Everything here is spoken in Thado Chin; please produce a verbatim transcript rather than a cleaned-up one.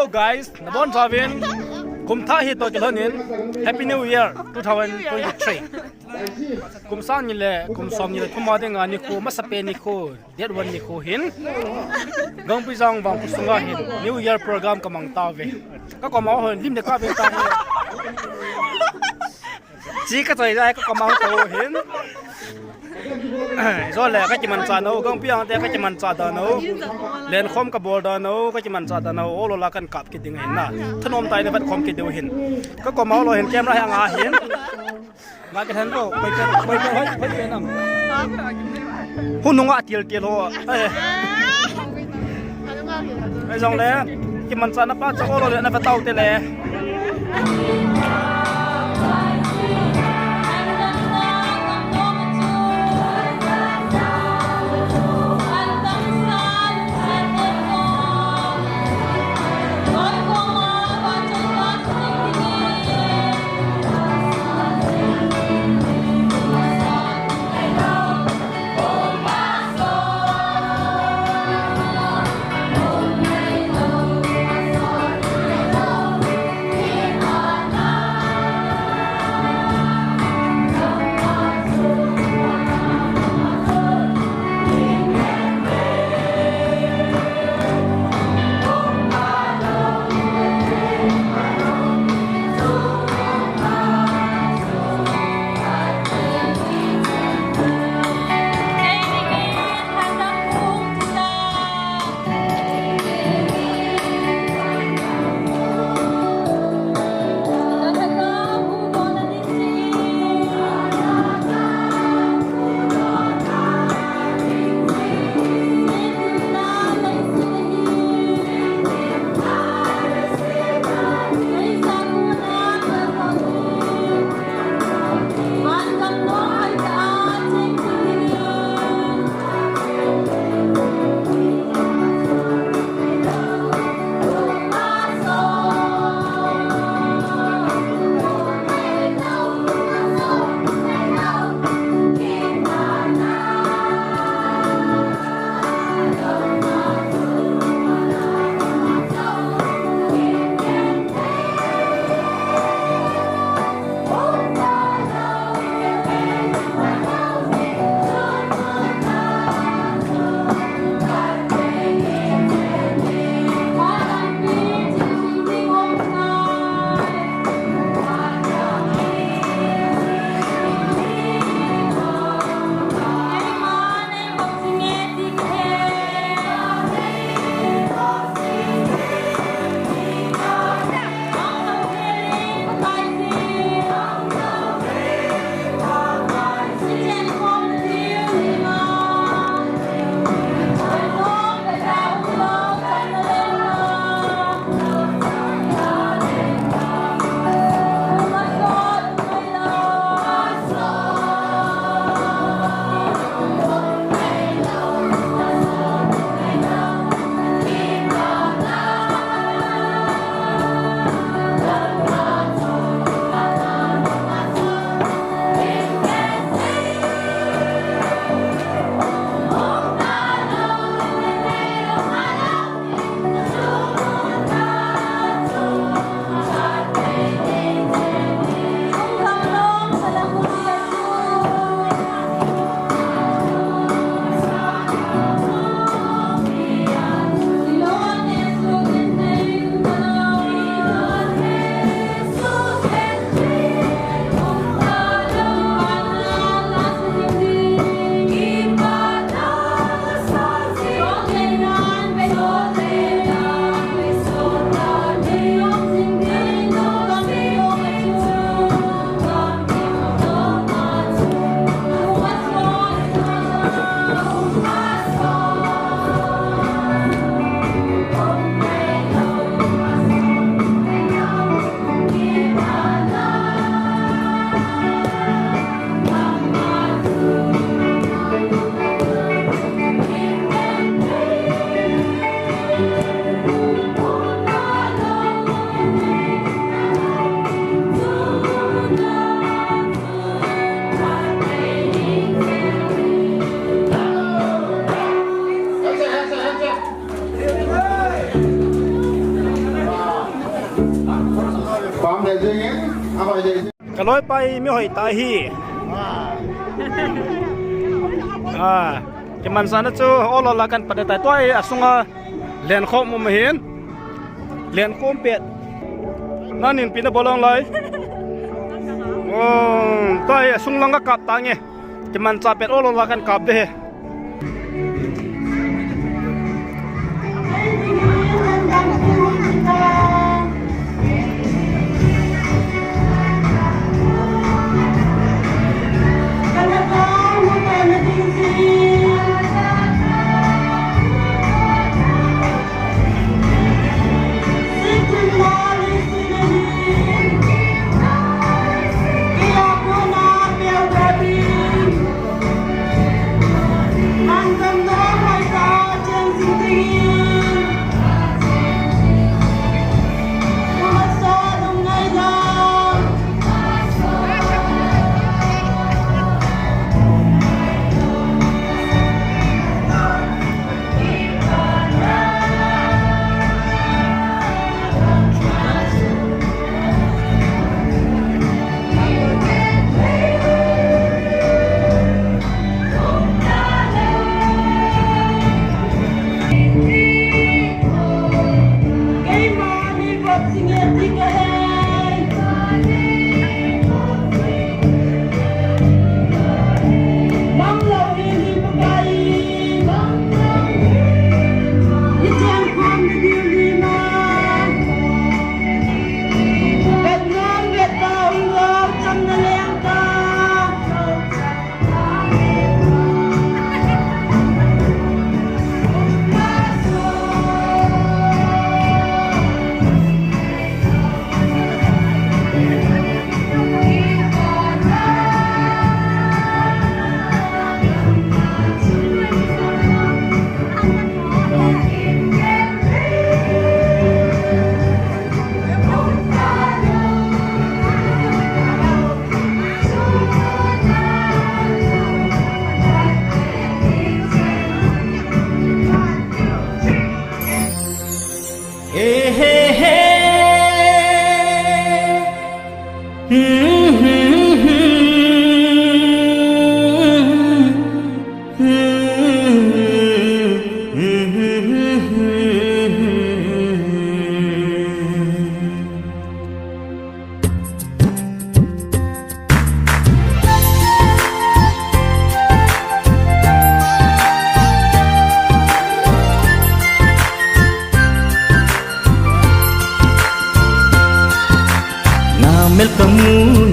Hello guys, nabonchauvin kum thah hi toh kilhonin Happy New Year two thousand twenty-three. Kum sang ni le kum som ni le thum a dinga nikho, masapen nikho, date one nikho hin Gangpijang vangkho sunga hin New Year program kamang tauve. Kakoma hon lim le kave tauve. Chi kachoi jai, kakoma hon tauhin. Jole kakimanchah nau, Gangpijang te kakimanchah da nau. Lenkhom kabol da nau, kakimanchah da nau. Olo la kan kap kit ding ahin na. Thanom tah in vetkhom kit diu ahin. Kakoma olo hin camera hi anga ahin. Nga kihen lo, koi pen, koi pen, hoi, hoi pen am. Hunung a til til ho. Eh. Ei jongle, kimanchahna pa cha olo le na ve taute le. Ka loipa hi mi hoi tah ahi. Ah, kimanchahna chu ol ol a kan pat tai, tua hi asunga lenkhom um ahin. Lenkhom pet. Nanin pi nabol lang lai. Oh, tua hi asung lang a kap tange. Kimanchah pet ol ol a kan kap de hi. Na mel kamu